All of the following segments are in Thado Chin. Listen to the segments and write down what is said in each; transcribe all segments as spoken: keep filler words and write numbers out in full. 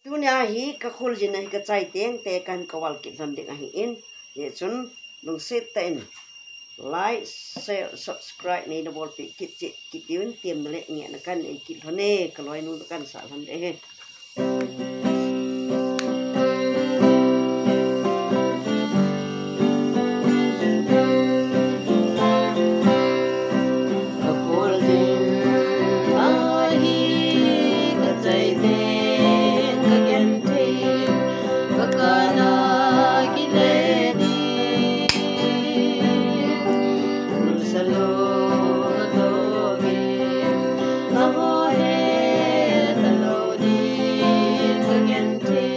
Tunia hi ka kholjin a hi ka chai teng te kan ka val kit lhon ding ahi in. Hijeh chun lungset tah in like, share, subscribe nei na bolpeh kit cheh kit diuvin temna le ngehna kan nei kit lhon e, ka loinu kan sah lhon ding ahi. Ka kholjin a hi ka chai teng ka genthei, ka kana kile ding. Nusalo to ge, ka ho he talo ding ka genthei.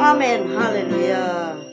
Amen. Hallelujah.